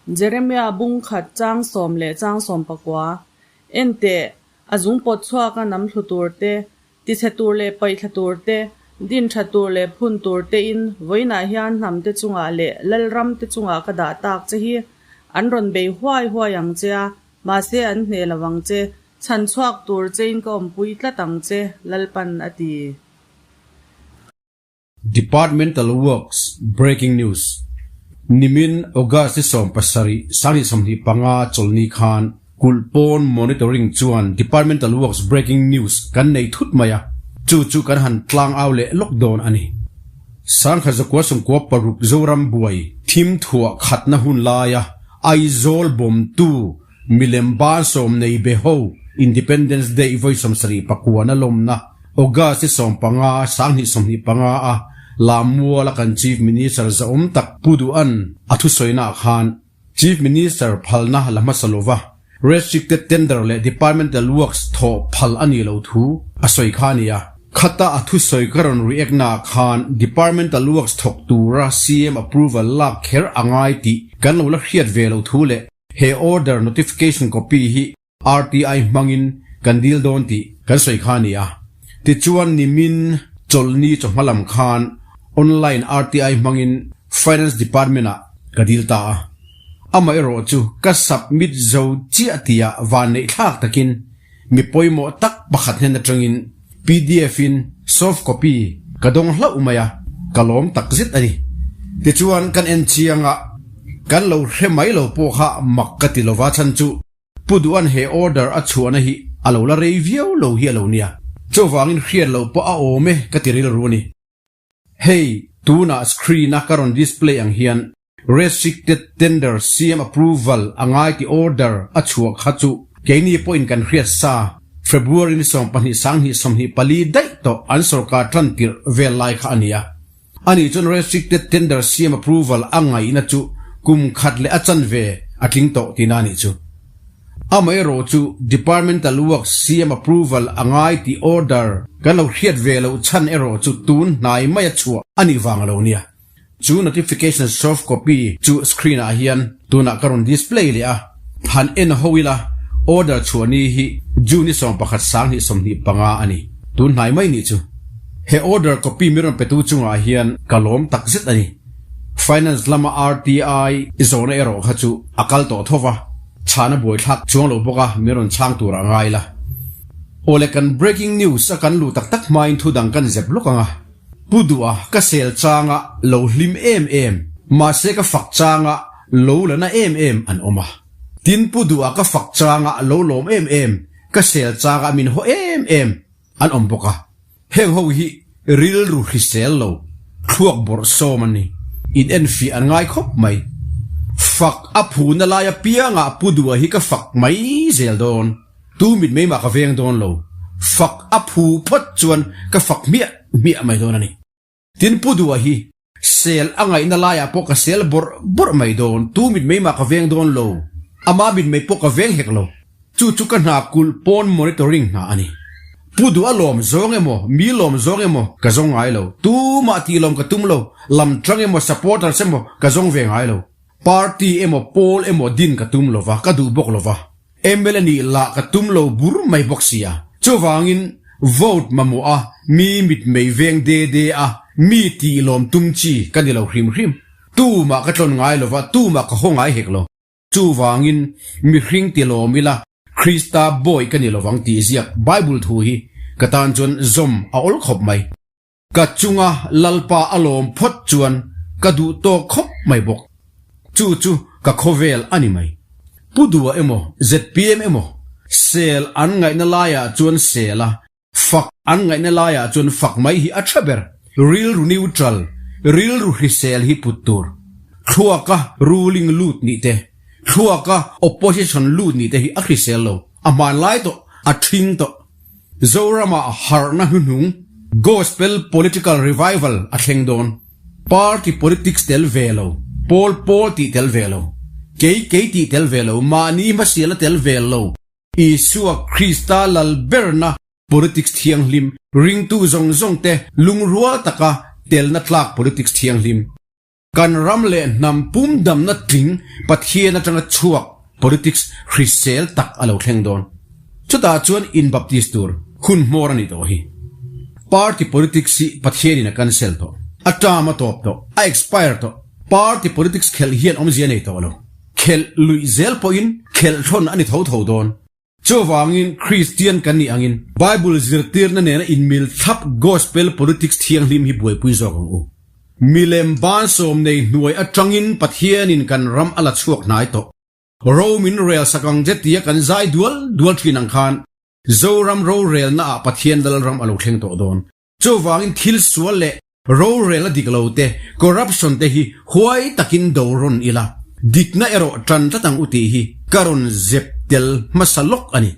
Jeremia bung khat chang sawm leh chang sawm pakua, En teh, a zung pawt chhuaka nam thlu tur te, tichhe tur leh paihthla tur te, din tha tur leh phun tur tein vawiinah hian hnam te chungah leh lalram te chungah ka dah tak che hi. An rawn bei huai huai ang che a, mahse an hneh lo ang che, chhan chhuak tur chein ka awmpui tlat ang che, Lalpan a ti. Departmental Works Breaking News, Nimin August ni 70 2025 chawlhni khan kulh pawn monitoring chuan Departmental Works Breaking News kan nei thut mai a, chu chu kan han tlang au leh lawk dawn a ni. 1996 Zoram buai thim thuah khatna hun laia Aizawl bawmtu Milem ban sawm nei be ho Independence Day vawi 79 na lawmna August ni 15 2025 a Lammual a kan Chief Minister zahawm tak Pu Duhan a thusawiнаah khan Chief Minister phalna la hmasa lova Restricted Tender leh Departmental Works thawh phal a nih loh thu a sawi kha a ni a. Khata a thusawi ka rawn react naah khan Departmental Works thawk tura CM approval lak kher a ngai tih kan lo la hriat ve loh thu leh He order notification copy hi RTI hmangin kan dil dawn tih kan sawi kha a ni a. Tichuan nimin chawlhni chawhma lam khan online RTI hmangin Finance Department ah ka dil ta a. Amaherawh chu ka submit zo chiah tihah vanneih thlak takin mi pawimawh tak pakhat hnen atangin pdf in soft copy ka dawng hlauh mai a, ka lawm tak zet a ni. Tichuan kan en chiang a, kan lo hre mai lo pawh kha mak ka ti lova chhan chu Pu Duhan he order a chhuahna hi a lo la rei viau lo hi a lo nia. Chuvangin hriat loh pawh a awm e ka ti rilru a ni. Hei, tunah screen a ka rawn display ang hian Restricted Tender CM Approval a ngai ti order a chhuah kha chu keini pawhin kan hriat sa February ni 12 2024 daih tawh an sorkar tan tirh vel lai kha a ni a. Ani chuan Restricted Tender CM Approval a ngaihna chu kum khat leh a chanve a tling tawh tihna a nih chu. Amaherawh chu Departmental Works CM approval a ngai tih order kan lo hriat ve loh chhan erawh chu tun hnai maia chhuah a nih vang a lo nia. Chu notification soft copy chu screen ah hian tunah ka rawn display leh a, han en ho ila order chhuah ni hi June ni 11 2025 a ni. Tun hnai mai nih chu. He order copy mi rawn petu chungah hian ka lawm takzet a ni. Finance lama RTI zawhna erawh kha chu a kal tawh tho va, chhana buaithlak chuang lo bawk a, min rawn chhang tur a ngai la. Awle kan breaking news a kan luh tak tak hmain thu dang kan zep lawk ang a, Pu Duha ka sel changa lo hlim em em, mahse ka fak changa lo la na em em an awm a. Tin Pu Duha ka fak changa lo lawm em em, ka sel changa min haw em em an awm bawk a. Heng ho hi rilru hrisel lo, thluak bawrh sawm an ni. In enfiah an ngai khawp mai. Fak a phuna lai apiangah Pu Dua hi ka fak mai zel dawn. Tu mit mai mah ka veng dawn lo. Fak a phu phawt chuan ka fak hmiah hmiah mai dawn a ni. Tin Pu Dua hi sel a ngaihna laiah pawh ka sel bawrh bawrh mai dawn, tu mit mai mah ka veng dawn lo, ama mit mai pawh ka veng hek lo. Chu chu ka hna kulh pawn monitoring hna a ni. Pu Dua lawm zawng emaw, mi lawm zawng emaw ka zawng ngai lo, tumah tih lawm ka tum lo, lam tang emaw supporters emaw ka zawng ve ngai lo. Party emaw pawl emaw din ka tum lova, ka duh bawk lova. Mla nih lah ka tum lo bur mai bawk sia. Chuvangin vote mamawh a, mi mitmei veng de de a, mi tih lawm tum chi ka ni lo hrim hrim. Tumah ka tlawn ngai lova, tumah ka haw ngai hek lo. Chuvangin mihring ti lawm ila, Krista bawi ka ni lovang tih ziak Bible thu hi ka tan chuan zawm a awl khawp mai. Ka chunga Lalpa a lawm phawt chuan ka duh tawk khawp mai bawk. Chu chu ka khawvel a ni mai. Pu Dua emaw zpm emaw sel an ngaihna laiah chuan sel a, fak an ngaihna laiah chuan fak mai hi a tha ber. Rilru neutral, rilru hrisel hi put tur. Thluaka ruling lut nih te, thluaka opposition lut nih te hi a hrisel lo. A hmanlai tawh, a thing tawh. Zorama harhna hnuhnung, Gospel Political Revival a thleng dawn. Party politics tel ve lo, pawl pawl tih tel ve lo, kei kei tih tel ve lo, mahni hmasiala tel ve lo, Isua Krista lal berna politics thianghlim, ringtu zawng zawng te lungrual taka telna tlak politics thianghlim. Kan ram leh hnam pum damna tling Pathian atanga chhuak politics hrisel tak a lo thleng dawn. Chutah chuan in baptist tur hun hmawr a nih tawh hi. Party politics hi Pathianin a cancel tawh. A term a tawp tawh. A expire tawh. Party politics khelh hian awmzia nei tawh lo. Khelh luih zel pawhin khelh thlawn a ni tho tho dawn. Chuvangin Kristian kan nih angin Bible zirtirna nena inmil thlap Gospel politics thianghlim hi buaipui zawk ang u. Milem bansawm nei hnuai atangin Pathianin kan ram a la chhuak hnai tawh. Ro min rel sak ang che tia kan zai dual dual thin ang khan Zoram rorelna ah Pathian Lalram a lo thleng tawh dawn. Chuvangin thil sual leh rorel a dik lo te, corruption te hi huai takin do rawn ila, dikna erawh tan tlat ang u tih hi ka rawn zep tel hmasa lawk a ni.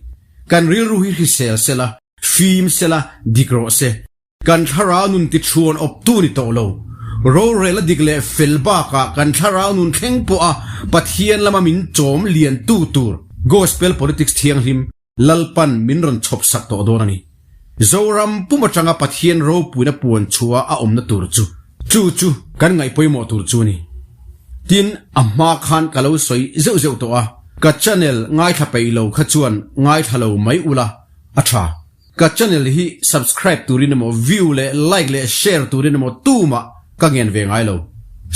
Kan rilru hi hrisel sela, fim sela, dik rawh se. Kan thlarau nun tichhuan awptu ni tawh lo. Rorel a dik leh fel bakah kan thlarau nun thleng pawha Pathian lama min chawm liantu tur Gospel politics thianghlim Lalpan min rawn chhawp sak tawh dawn a ni. Zoram pum atanga Pathian ropuina puan chhuah a awmna tur chu chu chu kan ngaih pawimawh tur chu a ni. Tin, a hma khan ka lo sawi zeuh zeuh tawh a, ka channel ngaithla peih lo kha chuan ngaithla lo mai ula a tha. Ka channel hi subscribe turin emaw view leh like leh share turin emaw tumah ka ngen ve ngai lo.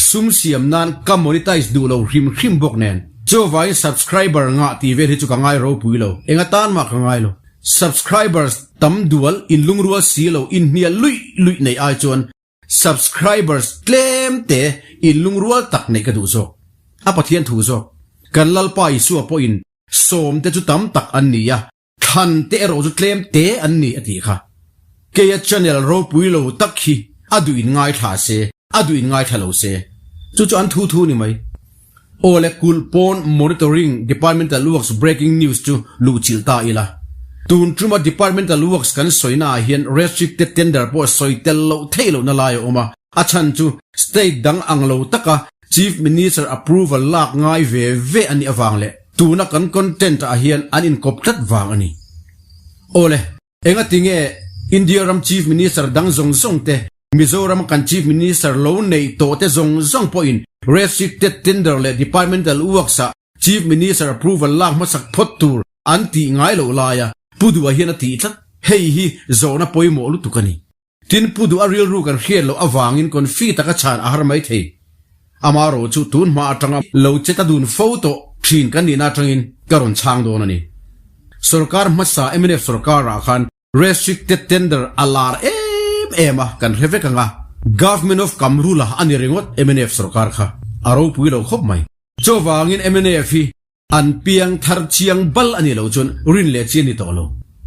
Sum siam nan ka monetize duh lo hrim hrim bawk nen. Chuvangin subscriber ngah tih vel hi chu ka ngai ropui lo. Enga tan mah ka ngai lo. Subscribers tam dual in lungrual si lo in hnial luih luih neih ai chuan subscribers tlem te in lungrual tak neih ka duh zawk. A Pathian thu zawk. Kan Lalpa Isua pawhin sawm te chu tam tak an ni a, Thlan te erawh chu tlem te an ni a tih kha. Keia channel ropui lo tak hi a duh in ngaithla se, a duh in ngaithla lo se. Chu chu an thu thu ni mai. Aw le kulh pawn monitoring departmental works breaking news chu luh chilh ta ila. Tun tuma departmental works kan sawina ah hian restricted tender pawh sawi tel loh theih lohna lai a awm a, a chhan chu state dang ang lo taka Chief Minister approval lak ngai ve ve a nih avang leh tuna kan content ah hian an inkawp tlat vang a ni. Awle, engati nge India ram Chief Minister dang zawng zawng te, Mizoram kan Chief Minister lo neih tawh te zawng zawng pawhin restricted tender leh departmental works ah Chief Minister approval lak hmasak phawt tur an tih ngai loh laia Pu Duha hian a tih tlat? Hei hi zawhna pawimawh lutuk a ni. Tin, Pu Duh a rilru kan hriat loh avangin confi taka chhan a har mai thei. Amarawh chu tun hma atanga lo che ta dun fo tawh thin kan nihna atangin ka rawn chhang dawn a ni. Sorkar hmasa mnf sorkarah khan restricted tender a lar em em a kan hre vek ang a, Government of Kamrula a ni ringawt mnf sorkar kha a ropui lo khawp mai. Chuvangin mnf hi An piang thar chiang bal a nih loh chuan rin leh chi a ni tawh lo.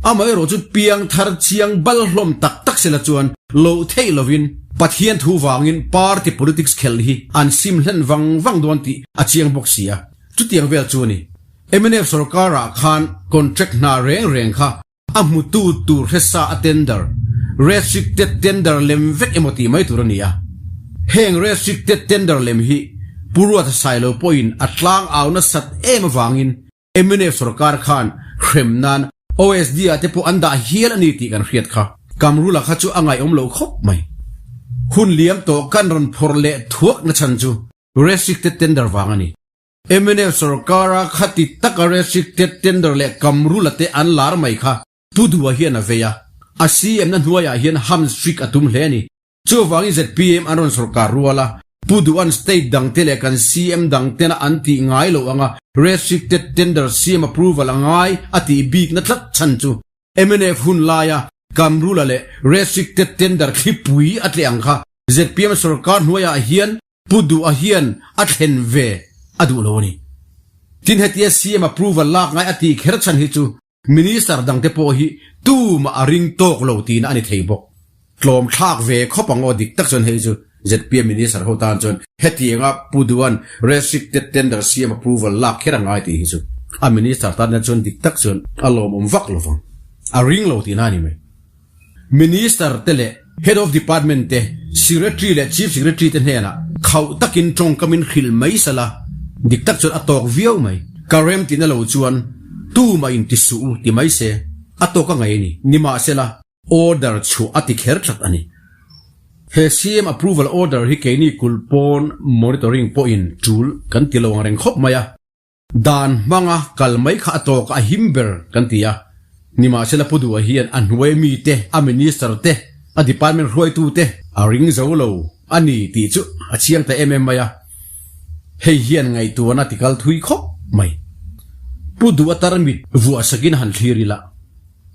Amaherawh chu piang thar chiang bal hlawm tak tak sela chuan loh theih lovin Pathian thu vangin party politics khelh hi an sim hlen vang vang dawn tih a chiang bawk si a. Chutiang vel chu a ni. Mnf sorkarah khan contract hna reng reng kha A hmutu tur hresa a tender, restricted tender lem vek emaw tih mai tur a ni a. Heng restricted tender lem hi Pu Ruata Sailo pawhin a tlang au nasat em avangin mnf sorkar khan hrem nan OSD ah te pawh an dah hial a ni tih kan hriat kha. Kamrula kha chu a ngaihawm lo khawp mai. Hun liam tawh kan rawn phawrh leh thuak na chhan chu restricted tender vang a ni. Mnf sorkara khati taka restricted tender leh kamrula te an lar mai kha Pu Dua hian a vei a, a CM na hnuaiah hian hamstrik a tum hle a ni. Chuvangin zpm an rawn sorkar rual a, Pu Dua'n state dangte leh kan CM dangtena an tih ngai loh anga restricted tender CM approval a ngai a tih bikna tlat chhan chu mnf hun laia kamrula leh restricted tender thlipui a tleh ang kha zpm sorkar hnuaiah hian Pu Duha hian a thlen ve a duh lo a ni. Tin hetia CM approval lak ngai a tih kher chhan hi chu Minister dangte pawh hi tumah a ring tawk lo tihna a ni thei bawk. Tlawm thlak ve khawp ang aw dik tak chuan hei chu zpm Minister ho tan chuan hetianga Pu Duha'n restricted tender CM approval lak kher a ngai tih hi chu a Minister tan chuan dik tak chuan a lawmawm vak lo vang. A ring lo tihna a ni mai. Minister te leh Head of Department te, Secretary leh Chief Secretary te hnenah khauh takin tawngkamin hrilh mai sala, dik tak chuan a tawk viau mai. Ka rem tihna lo chuan tumah in ti suh u ti mai se, a tawk a ngaih a ni. Nimahsela, order chhuah a ti kher tlat a ni. He CM approval order hi keini kulh pawn monitoring pawhin tul kan ti lo ang reng khawp mai a. Dan hmanga kal mai kha a tawk a him ber kan ti a. Nimahsela Pu Duha hian a hnuai mite, a minister te, a department hruaitu te a ring zo lo a ni tih chu a chiang ta em em mai a. Hei hian ngaihtuahna ti kal thui khawp mai. Pu Duha tarmit vuah sakin han thlir ila,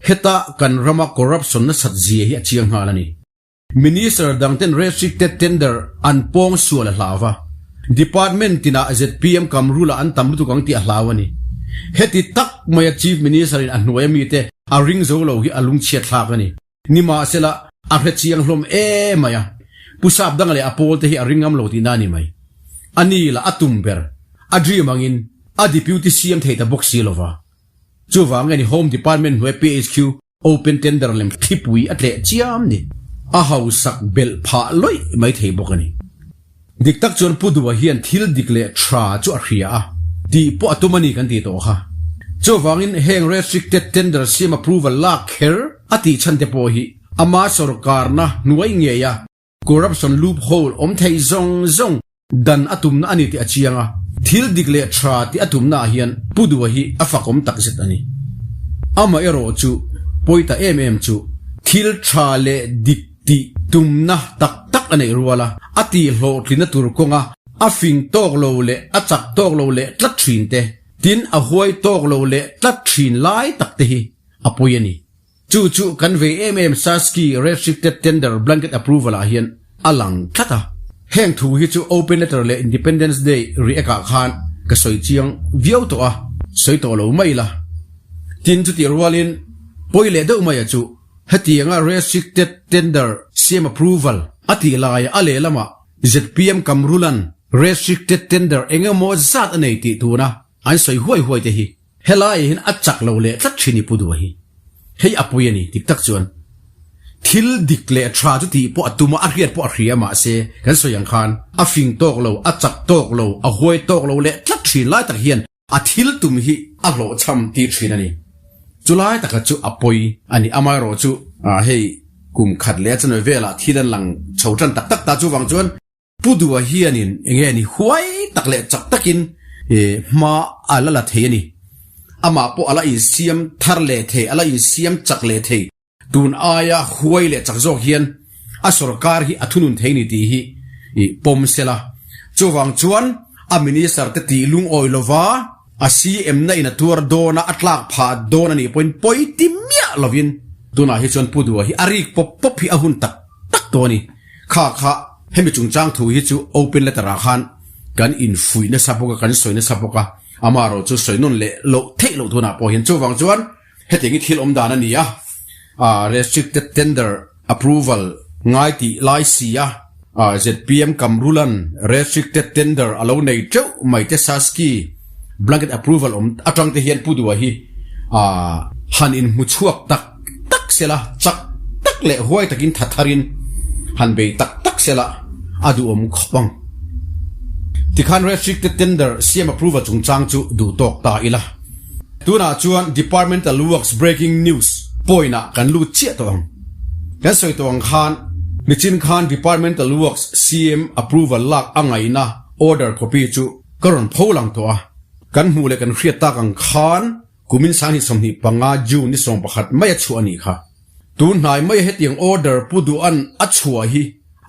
heta kan rama corruption nasat zia hi a chiang nghal a ni. Minister dangten restricted tender an pawng sual a hlau va, Department tinah zpm kamrula an tam lutuk ang tih a hlau a ni. Heti tak maia Chief Minister in a hnuai amite a ring zo lo hi a lungchhiat thlak a ni. Nimahsela, a hre chiang hlawm em mai a, Pu Sapdanga leh a pawl te hi a ring ngam lo tihna a ni mai. A ni lah a tum ber, a dream angin a Deputy CM thei ta bawk si lova. Chuvang nge ni Home Department hnuai PHQ Open tender lem thlipui a tleh chiam ni. A hausak belh phah lawih mai thei bawk a ni. Dik tak chuan Pu Duha hian thil dik leh tha chu a hria a, tih pawh a tum a ni kan tih tawh kha. Chuvangin heng restricted tender siam approval lak kher a tih chhan te pawh hi ama sawrkarna hnuai ngei a Corruption loophole awm thei zawng zawng dan a tumna a ni tih a chiang a, thil dik leh tha tih a tumna ah hian Pu Duha hi a fakawm takzet a ni. Amaherawh chu pawi ta em em chu thil tha leh dik tih tumna tak tak a neih rual a, a tih hlawhtlinna tur kawnga a fing tawk lo leh a chak tawk lo leh tlat thin te, tin a huai tawk lo leh tlat thin lai tak te hi a pawi a ni. Chu chu kan vei em em Saski Restricted Tender Blanket Approval ah hian a lang tlat a. Heng thu hi chu Open Letter leh Independence Day react ah khan ka sawi chiang viau tawh a, sawi tawh lo mai la. Tin chutih rualin pawi leh deuh maia chu hetianga Restricted Tender siam approval a tih laia a lehlamah zpm Kamrulan Restricted Tender engemaw zat a nei tih tuna an sawi huai huai te hi Helai hian a chak lo leh tlat thin i Pu Duha hi. Hei a pui a ni, dik tak chuan. Thil dik leh tha chu tih pawh a tum a, a hriat pawh a hria mahse kan sawi ang khan a fing tawk lo, a chak tawk lo, a huai tawk lo leh tlat thin lai tak hian a thil tum hi a hlawhchham tir thin a ni. Chu lai taka chu a pawi a ni. Amaherawh chu hei kum khat leh a chanve velah thil an lang chho tan tak tak ta chuvang chuan Pu Duha hianin enge ni huai tak leh chak takin hma a la la thei a ni. Amah pawh a la insiam thar leh thei, a la insiam chak leh thei. Tun aia huai leh chak zawk hian a sorkar hi a thunun thei ni tih hi pawm sela. Chuvang chuan a minister te tih lungawi lova a CM na in a tuar dawn a, a tlak phah dawn a nih pawhin pawi ti miah lovin tunah hi chuan Pu Duha hi a rik pawp pawp hi a hun tak tak tawh a ni. Kha kha hemi chungchang thu hi chu open letter ah khan kan infuih nasa bawk a, kan sawi nasa bawk a, amaherawh chu sawi nawn leh loh theih loh tunah pawh hian chuvang chuan hetiang hi thil awm dan a ni a, restricted tender approval ngai tih lai si a, zpm Kamrulan restricted tender a lo nei teuh mai te Saski blanket approval awm atang te hian Pu Duha hi han inhmu chhuak tak tak sela, chak tak leh huai takin tha tharin han bei tak tak sela a duhawm khawp ang. Tikhan Restricted Tender siam approval chungchang chu duh tawk ta ila. Tunah chuan Departmental Works Breaking News point ah kan lut chiah tawh ang. Kan sawi tawh ang khan nichin khan Departmental Works CM approval lak a ngaihna order copy chu ka rawn pho lang tawh a. Kan hmuh leh kan hriat tak ang khan Kumin 2025 June ni 11 mai a chhuah a nih kha. Tun hnai maia hetiang order Pu Duhan a chhuah hi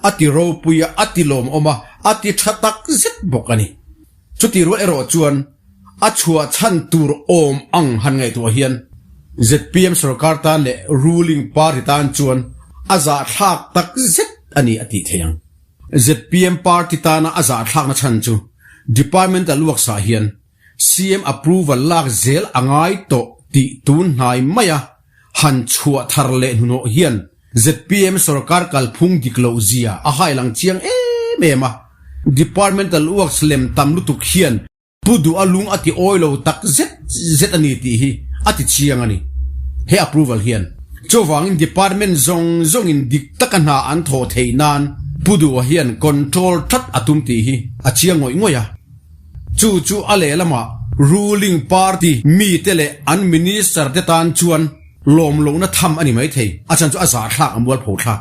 a ti ropui a, a ti lawmawm a, a ti tha tak zet bawk a ni. Chuti rual erawh chuan a chhuah chhan tur awm ang han ngaihtuah hian zpm sorkar tan leh ruling party tan chuan a zahthlak tak zet a ni a tih theih ang. Zpm party tana a zahthlakna chhan chu departmental works ah hian CM approval lak zel a ngai tawh tih tun hnai maia han chhuah thar leh hnuhnawh hian zpm sorkar kalphung dik loh zia a hailang chiang em em a. Departmental works lem tam lutuk hian Pu Duh a lung a ti awi lo tak zet zet a ni tih hi a ti chiang a ni. He approval hian chuvangin department zawng zawngin dik taka hna an thawh theih nan Pu Duh-a hian control that a tum tih hi a chiang ngawih ngawih a. Chu chu a lehlamah ruling party mite leh an minister te tan chuan lawm lohna tham a ni maithei, a chhan chu a zahthlak a mualpho thlak.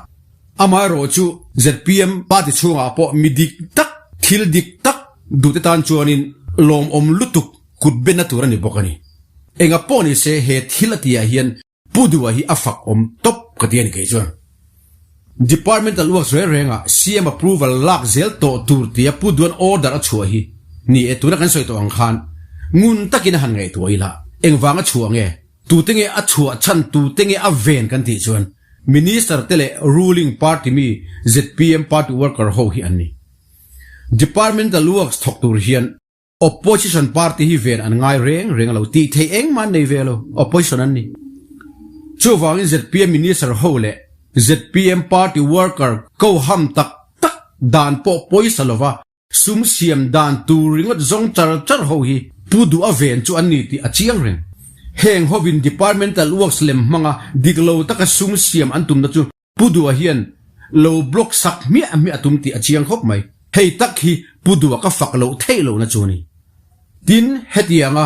Amaherawhchu zpm party chhungah pawh mi dik tak, thil dik tak duhte tan chuanin lawmawm lutuk kut benna tur a ni bawk a ni. Enga pawh ni se he thil a tihah hian Pu Dua hi a fak awm tawp ka ti a ni kei chuan. Departmental works reng rengah CM approval lak zel tawh tur tia Pu Duan order a chhuah hi ni e tuna kan sawi tawh ang khan ngun takin a han ngaihtuah ila engvanga chhuah nge? Tute nge a chhuah chhan tute nge a ven kan tih chuan Minister te leh ruling party mi zpm party worker ho hi an ni. Departmental works thawk tur hian Opposition party hi ven an ngai reng reng a lo tih theih engmah an nei ve lo, opposition an ni. Chuvangin zpm minister ho leh zpm party worker ko ham tak tak dan pawh pawisa lova sum siam dan tur ringawt zawng char char ho hi pu duh a ven chu an ni tih a chiang reng. Heng hovin departmental works lem hmanga dik lo taka sum siam an tumna chu Pu Dua hian lo block sak hmiah hmiah a tum tih a chiang khawp mai. Hei tak hi Pu Dua ka fak loh theih lohna chu a ni. Tin, hetianga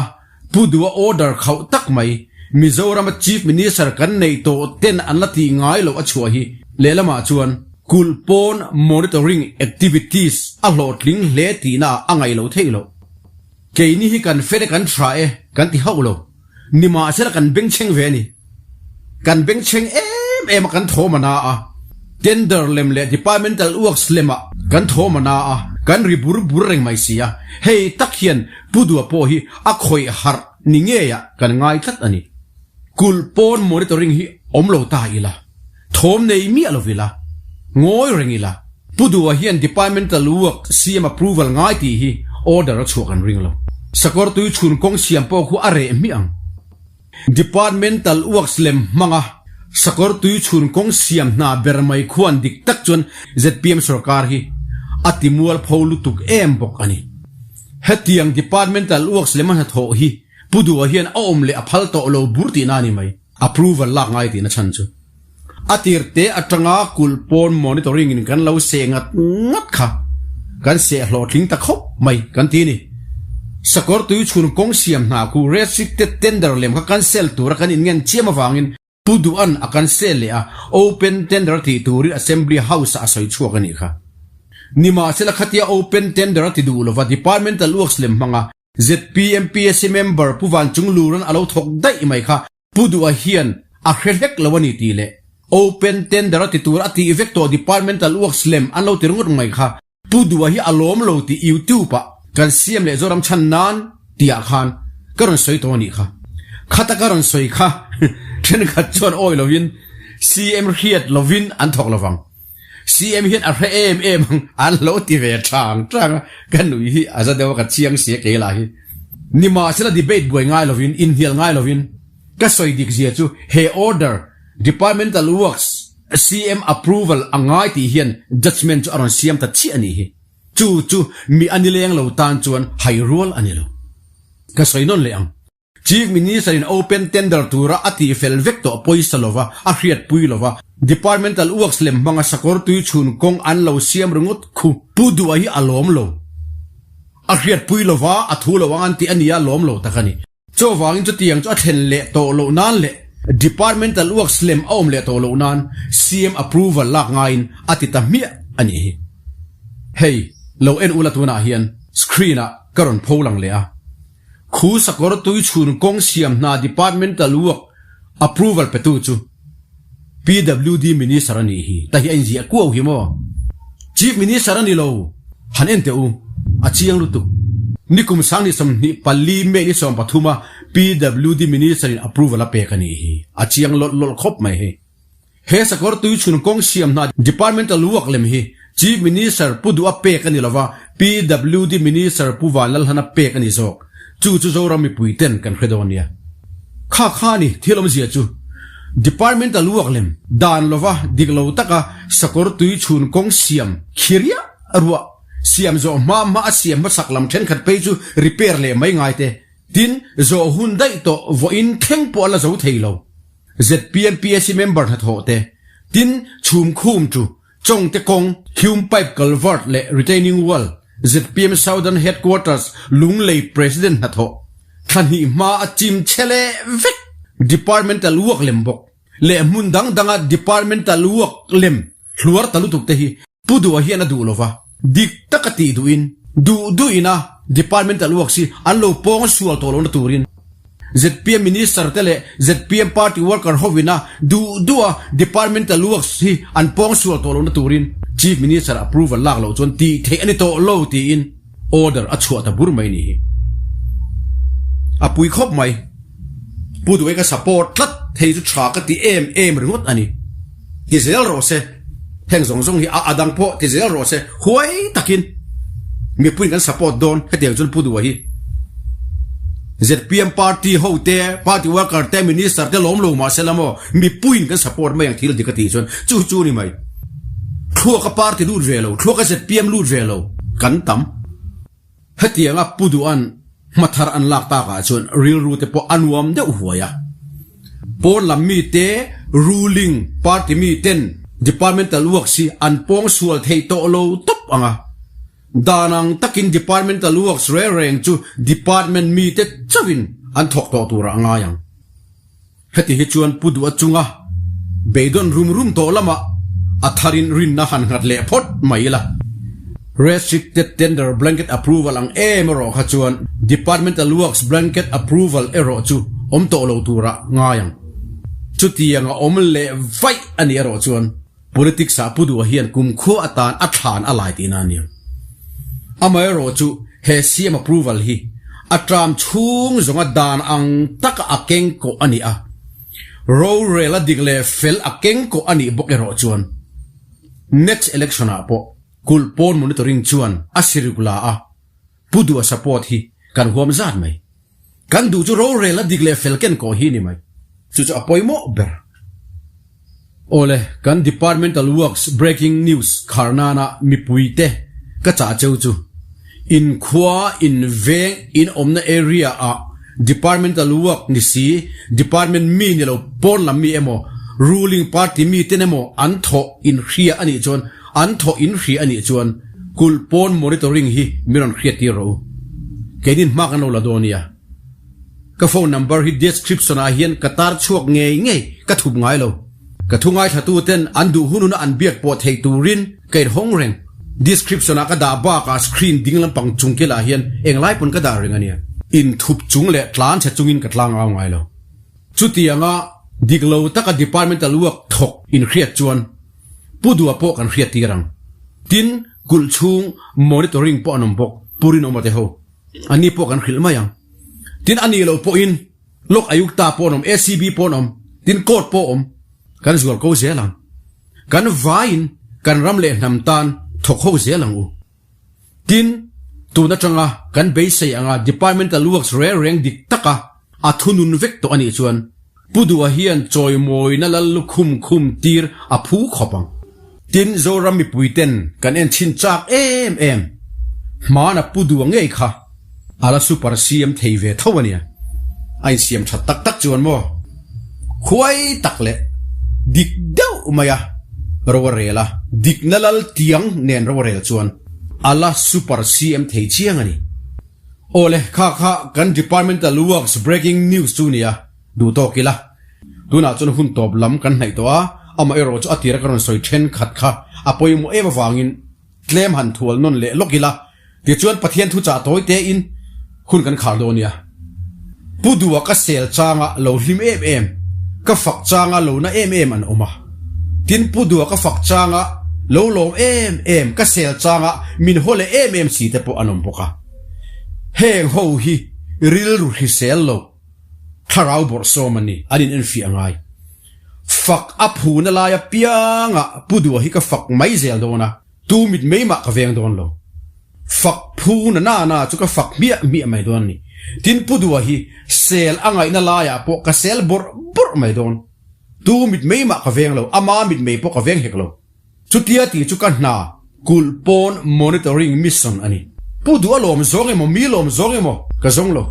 Pu Dua order khauh tak mai Mizorama Chief Minister kan neih tawh ten an la tih ngai loh a chhuah hi lehlamah chuan kulh pawn monitoring activities a hlawhtling hle tihna ah a ngaih loh theih loh. Keini hi kan fel e kan tha e kan ti hauh lo. Nimahsela kan bengchheng ve a ni. Kan bengchheng em em a kan thawm a na a, tender lem leh departmental works lem ah kan thawm a na a, kan ri bur bur reng mai si a, hei tak hian Pu Dua pawh hi a khawih harh ni ngei ah kan ngai tlat a ni. Kulh pawn monitoring hi awm lo ta ila, thawm nei miah lo ila, ngawi reng ila, Pu Dua hian departmental work siam approval ngai tih hi order a chhuah kan ring lo. Sakawr tui chhun kawng siam pawh khu a reh hmiah ang. Departmental works lem hmanga sakawr tui chhun kawng siam hna ber mai khuan dik tak chuan zpm sorkar hi a ti mualpho lutuk em bawk a ni. Hetiang departmental works lema hnathawh hi Pu Dua hian a awm leh a phal tawh lo bur tihna a ni mai. Approval lak ngai tihna chhan chu a tir te atanga kulh pawn monitoring in kan lo seh ngat ngat kha kan seh hlawhtling ta khawp mai kan ti ni. Sakawr tui chhun kawng siam hna khu restricted tender lem kha cancel tura kan inngen chiam avangin Pu Duhan a cancel leh a, open tender tih turin Assembly House ah a sawi chhuak a nih kha. Nimahsela khatia open tender a ti duh lova departmental works lem hmanga ZPMPSC member Pu Vanchung Luran a lo thawk daih mai kha Pu Duha hian a hre hlek lo a ni tih leh Open Tender a ti tur a tih vek tawh Departmental Works lem an lo ti ringawt mai kha Pu Duha hi a lawm lo tih YouTube ah kan siam leh Zoram chhan nan tih ah khan ka rawn sawi tawh a nih kha. Khata ka rawn sawi kha thenkhat chuan awi lovin CM hriat lovin an thawk lovang. CM hian a hre em em ang an lo ti ve chang chang a, ka nui hi a za deuh a ka chiang sia kei lah hi. Nimahsela debate buai ngai lovin, inhnial ngai lovin ka sawi dik zia chu he order Departmental Works CM approval a ngai tih hian judgement chu a rawn siam ta chiah a nih hi. Chu chu mi a nileng lo tan chuan hai rual a ni lo. Ka sawi nawn leh ang. Chief Minister in open tender tura a tih fel vek tawh pawisa lova a hriatpui lova Departmental works lem hmanga sakawr tui chhun kawng an lo siam ringawt khu Pu Duha hi a lawm lo. A hriatpui lova a thu lo ang an tih a nia lawm lo tak a ni. Chuvangin chutiang chu a thlen leh tawh loh nan leh Departmental works lem a awm leh tawh loh nan CM approval lak ngaiin a ti ta hmiah a nih hi. Hei lo en ula tunah hian screen ah ka rawn pho lang leh a. Khu sakawr tui chhun kawng siam hna departmental work approval petu chu PWD Minister a nih hi. Ta hi a inziah kuau hi maw? Chief Minister a ni lo. Han en teh u, a chiang lutuk. Nikum sang ni 24 May ni 13 a PWD Minister in approval a pek a nih hi. A chiang lawlh lawlh khawp mai hei. He sakawr tui chhun kawng siam hna Departmental work lem hi Chief Minister Pu Duha pek a ni lova, PWD Minister Pu Vanlalhana pek a ni zawk. Chu chu Zoram mipui ten kan hre dawn nia. Kha kha ni thil awmzia chu Departmental work lem dan lova dik lo taka sakawr tui chhun kawng siam khiriah ruah siam zawh hma hma a siam hmasak lam thenkhat phei chu repair leh mai ngai te tin zawh hun daih tawh vawiin thleng pawh a la zo thei lo. Zpm PAC member hnathawh te, tin chhum khum chu Chawngte kawng, Hume Pipe Culvert leh Retaining Wall, zpm Southern Headquarters Lunglei President hnathawh, thla hnih hma a chim chhe leh vek Departmental work lem bawk leh hmun dang danga Departmental work lem. hluar ta lutuk te hi Pu Duha hian a duh lova, dik taka tih duhin, duh duhin a departmental works hi an lo pawng sual tawh lohna turin zpm minister te leh zpm party worker hovina duh duha departmental works hi an pawng sual tawh lohna turin Chief Minister approval lak loh chuan tih theih a ni tawh lo tiin order a chhuah ta bur mai ni hi. A pui khawp mai. Pu Duhai ka support tlat thei chu tha ka ti em em ringawt a ni. Ti zel rawh se. Heng zawng zawng hi a a dang pawh ti zel rawh se. Huai takin mipuiin kan support dawn hetiang chuan Pu Duha hi zpm party ho te, party worker te, minister te lawm lo mahse la maw mipuiin kan support mai ang thil dik a tih chuan chu chu ni mai. Thluaka party lut ve lo, thluaka zpm lut ve lo kan tam. Hetianga Pu Duhan hmathar an lak takah chuan rilru te pawh a nuam deuh huai a. Pawn lam mite, ruling party miten departmental works hi an pawng sual thei tawh lo tawp ang a. Dan ang takin departmental works reng reng chu department mite chauhin an thawk tawh turah a ngai ang. Heti hi chuan Pu Duha chunga beidawn rum rum tawh lamah a tharin rinna han nghat leh phawt mai ila. Restricted Tender Blanket Approval ang em erawh kha chuan Departmental Works Blanket Approval erawh chu awm tawh lo turah ngai ang. Chutiang a awm leh vaih a nih erawh chuan Politics ah Pu Duha hian kumkhua atan a thlan a lai tihna a nia. Amaherawh chu he CM approval hi a term chhung zawnga dan ang taka a keng kawh a ni a, rorel a dik leh fel a keng kawh a nih bawk erawh chuan next election ah pawh kulh pawn monitoring chuan a siruk la a, Pu Duha support hi kan huam zat mai. Kan duh chu rorel a dik leh fel ken kawh hi ni mai. Chu chu a pawimawh ber. Awle, kan Departmental Works Breaking News khar nana mipuite ka chah cheu chu, in khua, in veng, in awmna area ah Departmental Work ni si, Department mi ni lo pawn lam mi emaw, Ruling Party mi ten emaw an thawh in hria a nih chuan An thawh in hria a nih chuan kulh pawn monitoring hi min rawn hriat tir rawh u. Keinin hma kan lo la dawn nia. Ka phone number hi description ah hian ka tar chhuak ngei ngei ka thup ngai lo. Ka thu ngaithlatu ten an duh hun huna an biak pawh theih turin ka inhawng reng. Description ah ka dah bakah screen ding lampang chung kilah hian englai pawn ka dah reng a nia. Inthup chung leh tlan chhe chungin ka tlang au ngai lo. Chutianga dik lo taka departmental work thawk inhriat chuan Pu Dua pawh kan hriat tir ang. Tin, kulh chhung monitoring pawh an awm bawk, Pu Rinawma te ho. Anni pawh kan hrilh mai ang. Tin, a nih loh pawhin Lok Ayukta pawh an awm, ACB pawh an awm, tin court pawh a awm. Kan zual ko zel ang. Kan vaiin kan ram leh hnam tan thawk ho zel ang u. Tin, tun atanga kan beisei anga departmental works reng reng dik taka a thunun vek tawh a nih chuan Pu Duha hian chawimawina lal lukhum khum tir a phu khawp ang. Tin, Zoram mipui ten kan en chhin chak em em. Hmana Pu Duha ngei kha a la super CM thei ve tho a nia. A insiam that tak tak chuan maw? Khuai tak leh dik deuh mai a ro a rel a, dikna lal tiang nen ro a rel chuan a la super CM thei chiang a ni. Awle, kha kha kan departmental works breaking news chu nia, duh tawk ila. Tunah chuan hun tawp lam kan hnaih tawh a, amaherawh chu a tira ka rawn sawi thenkhat kha a pawimawh em avangin tlem han thual nawn leh lawk ila, Tichuan Pathian thuchah tawi tein hun kan khar dawn nia. Pu Dua ka sel changa lo hlim em em, ka fak changa lo na em em an awm a. Tin Pu Dua ka fak changa lo lawm em em, ka sel changa min haw leh em em si te pawh an awm bawk a. Heng ho hi rilru hrisel lo, thlarau bawrhsawm an ni, an inenfiah ngai. Fak a phuna lai apiangah Pu Dua hi ka fak mai zel dawn a. Tu mit mei mah ka veng dawn lo. Fak phu na na na chu ka fak hmiah hmiah mai dawn a ni. Tin Pu Dua hi sel a ngaihna laiah pawh ka sel bawrh bawrh mai dawn. Tu mit mei mah ka veng lo, ama mit mei pawh ka veng hek lo. Chutia tih chu ka hna kulh pawn monitoring mission a ni. Pu Dua lawm zawng emaw mi lawm zawng emaw ka zawng lo.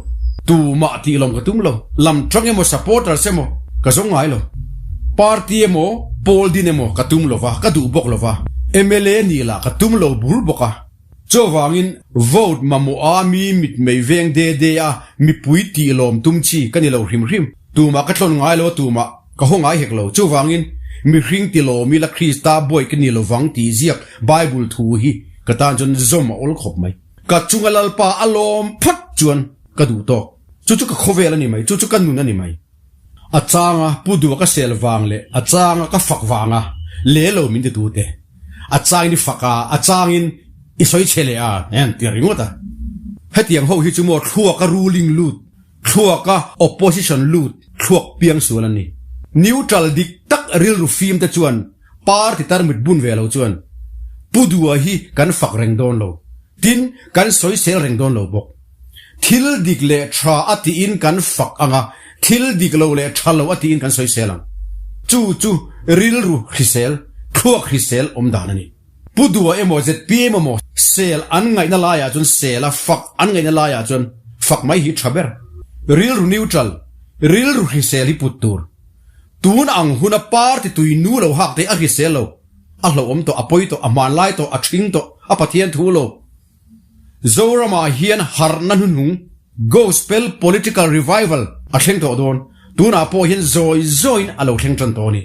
Tu mah tih lawm ka tum lo. Lam tang emaw supporters emaw ka zawng ngai lo. Party emaw pawl din emaw ka tum lo va, ka duh bawk lo va. Mla nih lah ka tum lo bur bawk a. Chuvangin vote mamawh a mi mitmei veng de de a mipui tih lawm tum chi ka ni lo hrim hrim. Tumah ka tlawn ngai lo a tumah ka haw ngai hek lo. Chuvangin Mihring ti lawm ila Krista buai ka ni lovang tih ziak Bible thu hi ka tan chuan zawm a awl khawp mai. Ka chunga Lalpa a lawm phat chuan ka duh tawk. Chu chu ka khawvel a ni mai, chu chu ka nun a ni mai. A changa pu duha ka sel vang leh a changa ka fak vanga le lo min ti tu te. A changin i fak a, a changin i sawi chhe leh a, en ti ringawt a. Hetiang ho hi chu maw thluaka ruling lut, thluaka opposition lut, thluak piang sual an ni. Neutral dik tak rilru fim te chuan party tarmit bun ve lo chuan pu duha hi kan fak reng dawn lo. Tin, kan sawisel reng dawn lo bawk. Thil dik leh tha a tiin kan fak ang a, thil dik lo leh tha lo a tiin kan sawisel ang. Chu chu rilru hrisel, thluak hrisel awm dan a ni. Pu Dua emaw zpm emaw sel an ngaihna laiah chuan sel a, fak an ngaihna laiah chuan fak mai hi tha ber. Rilru neutral, rilru hrisel hi put tur. Tun ang huna party tui nu lo hak te a hrisel lo. A hlauhawm tawh, a pawi tawh, a hmanlai tawh, a ṭhing tawh, a Pathian thu lo. Zoramah hian harhna hnuhnung, Gospel Political Revival, a thleng tawh dawn. Tunah pawh hian zawi zawiin a lo thleng ṭan tawh a ni.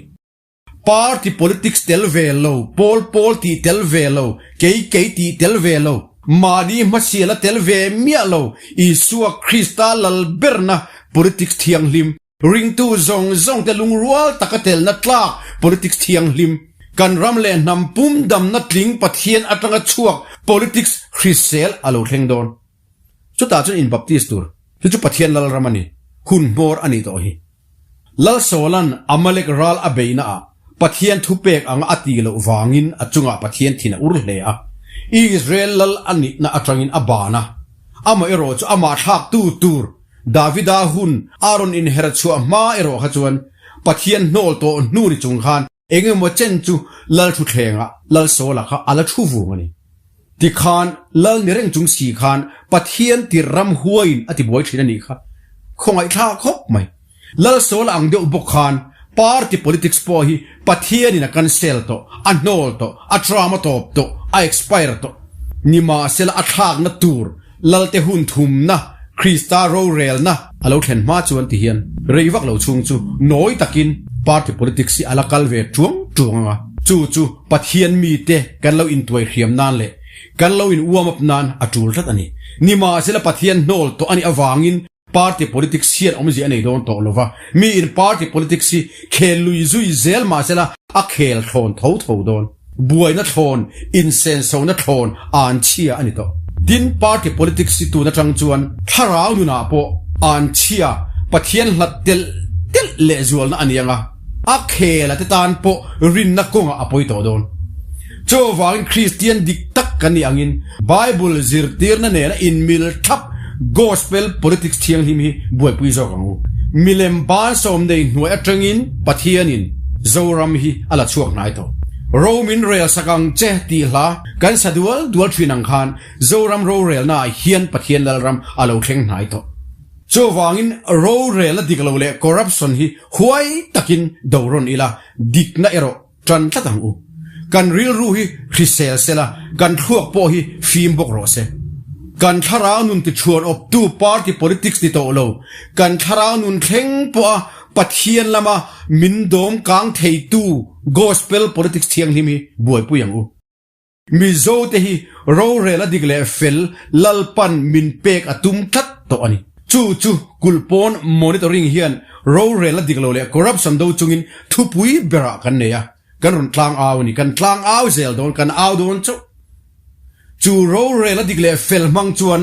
Party politics tel ve lo, pawl pawl tih tel ve lo, kei kei tih tel ve lo, mahni hmasiala tel ve miah lo, Isua Krista lal berna politics thianghlim, Ringtu zawng zawngte lungrual taka telna tlak politics thianghlim, kan ram leh hnam pum damna tling Pathian atanga chhuak politics hrisel a lo thleng dawn. Chutah chuan inbaptist tur hi chu Pathian Lalram a ni, hun hmawr a nih tawh hi. Lalsawla'n Amalek ral a beihna ah Pathian thupek anga a tih loh vangin a chungah Pathian thin a ur hle a, Israel lal a nihna atangin a ban a, amaherawh chu amah thlaktu tur Davida hun a rawn inher chhuah hma erawh kha chuan Pathian hnawl tawh hnu ni chung khan eng emaw chen chu Lal thutthlengah Lal Sawla kha a la thu vung a ni. Tikhan Lal ni reng chung si khan Pathian tir ram huaiin a tibuai thin a nih kha khawngaihthlak khawp mai. Lal Sawla ang deuh bawk khan party politics pawh hi Pathianin a cancel tawh, a hnawl tawh, a term a tawp tawh, a expire tawh. Nimahsela a thlakna tur Lalte hun thumna, Krista rorelna a lo thlen hma chuan ti hian rei vak lo chhung chu nawi takin party politics hi a la kal ve tuang tuang ang a, chu chu Pathian mite kan lo intuai hriam nan leh kan lo in warm up nan a tul tlat a ni. Nimahsela Pathian hnawl tawh a nih avangin party politics hian awmzia a nei dawn tawh lova, mi in party politics hi khel lui zui zel mahsela a khel thlawn tho tho dawn. Buaina thlawn, insensona thlawn an chhia a ni tawh. Tin, party politics hi tun atang chuan thlarau nunah pawh an chhia Pathian hlat telh telh lehzualna a ni ang a, a khel a te tan pawh rinna kawngah a pawi tawh dawn. Chuvangin Kristian dik tak kan nih angin Bible zirtirna nena inmil thlap Gospel politics thianghlim hi buaipui zawk ang u. Milem bansawm nei hnuai atangin Pathianin Zoram hi a la chhuak hnai tawh. Ro min rel sak ang che tih hla kan sa dual dual thin ang khan Zoram rorelnaah hian Pathian Lalram a lo thleng hnai tawh. Chuvangin rorelna dik lo leh corruption hi huai takin do rawn ila dikna erawh Ṭan tlat ang u. Kan rilru hi hrisel sela, kan thluak pawh hi fim bawk rawh se. Kan thlarau nun tichhuan awptu party politics ni tawh lo, kan thlarau nun thleng pawha Pathian lama min dawm kang theitu gospel politics thianghlim hi buaipui ang u. Mizo te hi rorel a dik leh fel Lalpan min pek a tum tlat tawh a ni. Chu chu kulhpawn monitoring hian rorel a dik lo leh corruption do chungin thupui berah kan nei a, kan rawn tlang au a ni. Kan tlang au zel dawn, kan au dawn chauh. Chu rorel a dik leh fel hmang chuan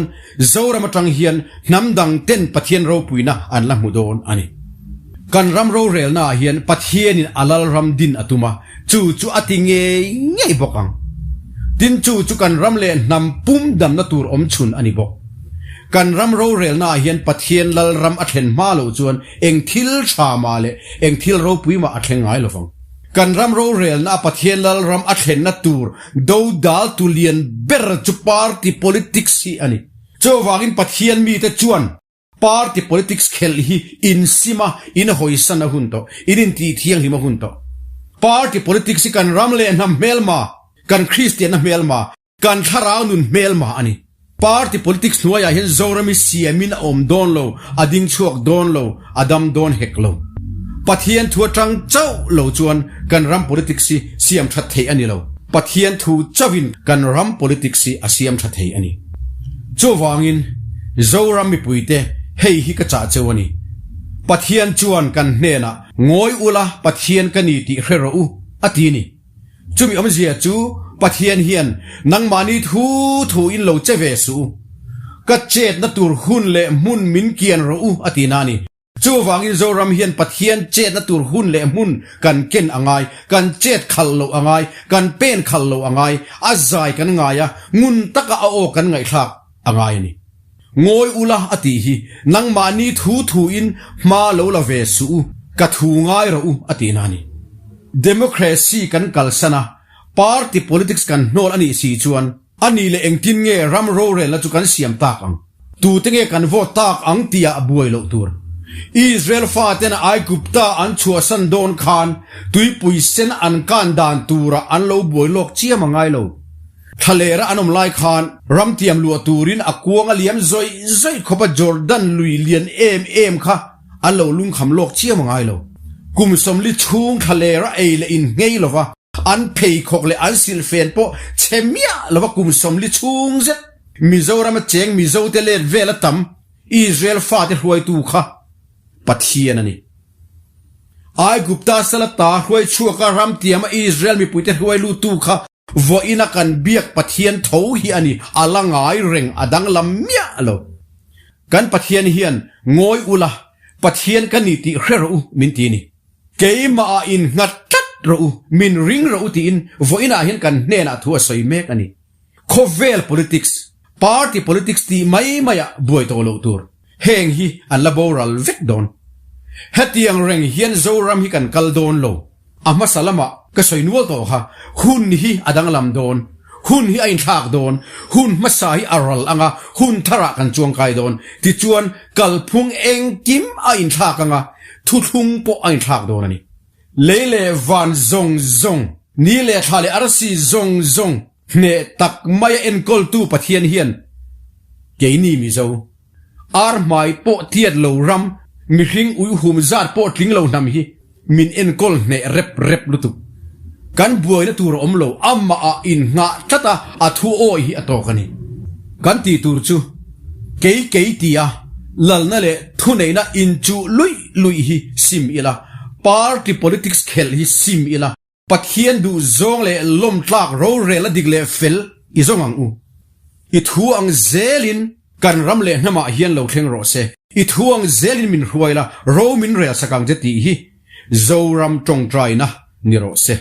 Zoram atang hian hnam dang ten Pathian ropuina an la hmu dawn a ni. Kan ram rorelnaah hian Pathianin a Lalram din a tum a, Chu chu a ti ngei ngei bawk ang. Tin chu chu kan ram leh hnam pum damna tur awm chhun a ni bawk. Kan ram rorelnaah hian Pathian lal ram a thlen hma loh chuan eng thil tha mah leh eng thil ropui mah a thleng ngai lovang. Kan ram rorelna a Pathian lal ram a thlenna tur dodal tu lian ber chu party politics hi a ni. Chuvangin Pathian mite chuan Party politics khelh hi insim a, in hawisan a hun tawh, in intih thianghlim a hun tawh. Party politics hi kan ram leh hnam hmelma, kan Kristianna hmelma, kan thlarau nun hmelma a ni. Party politics hnuaiah hian Zoram hi siamin a awm dawn lo, a ding chhuak dawn lo, a dam dawn hek lo. Pathian thu atang chauh lo chuan kan ram politics hi siam that theih a ni lo. Pathian thu chauhin kan ram politics hi a siam tha thei a ni. Chuvangin Zoram mipuite hei hi ka chah cheu a ni. Pathian chuan kan hnenah ngawi ula Pathian ka ni tih hre rawh u a ti a ni. Chumi awmzia chu Pathian hian nangmahni thu thu in lo che ve suh u. Ka chetna tur hun leh hmun min kian rawh u a ti na a ni. Chuvangin Zoram hian Pathian chetna tur hun leh hmun kan ken a ngai, kan chet khalh loh a ngai, kan pen khalh loh a ngai, a zai kan ngai a, ngun taka a aw kan ngaihthlak a ngai a ni. Ngawi ula a tih hi nangmahni thu thuin hma lo la ve suh u, ka thu ngai rawh u a tihna a ni. Democracy kan kalsan a, party politics kan hnawl a nih si chuan a nih leh engtin nge ram rorelna chu kan siam tak ang? Tute nge kan vote tak ang tih ah buai loh tur. Israel faten Aigupta an chhuahsan dawn khan tuipui sen an kan dan turah an lo buai lawk chiam a ngai lo. Thlalera an awm lai khan ramtiam luah turin a kuang a liam zawih zawih khawp a Jordan lui lian em em kha an lo lungkham lawk chiam a ngai lo. Kum 40 chhung thlalera ei leh in nghei lova an pheikhawk leh an silhfen pawh chhe miah lova kum 40 chhung zet Mizoram a cheng Mizote let vel a tam Israel fate hruaitu kha Pathian a ni. Aigupta salata hruai chhuaka ramtiama Israel mipuite hruai luttu kha Vawiina kan biak Pathian tho hi a ni, a la ngai reng, a danglam miah lo. Kan Pathian hian ngawi ula, Pathian ka ni tih hre rawh u, min ti a ni. Keimahah innghat tlat rawh u, min ring rawh u tiin vawiinah hian kan hnenah thu a sawi mek a ni. Khawvel politics, party politics tih mai maiah buai tawh loh tur. Heng hi an la boral vek dawn. Hetiang reng hian Zoram hi kan kal dawn lo. A hmasa lamah ka sawi nual tawh kha, hun hi a danglam dawn, hun hi a inthlak dawn, hun hmasa hi a ral anga hun tharah kan chuangkai dawn, tichuan kalphung engkim a inthlak anga thuthlung pawh a inthlak dawn a ni. Lei leh van zawng zawng, ni leh thla leh arsi zawng zawng hneh tak maia enkawltu Pathian hian keini Mizo, Ar hmai pawh tiat lo ram, mihring uihum zat pawh tling lo hnam hi min enkawl hneh rep rep lutuk. Kan buaina tur a awm lo, amah ah innghah tlat a, a thu awi hi a tawk a ni. Kan tih tur chu kei kei tia lalna leh thuneihna inchuh luih luih hi sim ila, party politics khelh hi sim ila, Pathian duh zawng leh lawmtlak rorel a dik leh fel i zawng ang u. I thu ang zelin kan ram leh hnamah hian lo thleng rawh se. I thu ang zelin min hruai la, ro min rel sak ang che tih hi Zoram tawngtaina ni rawh se.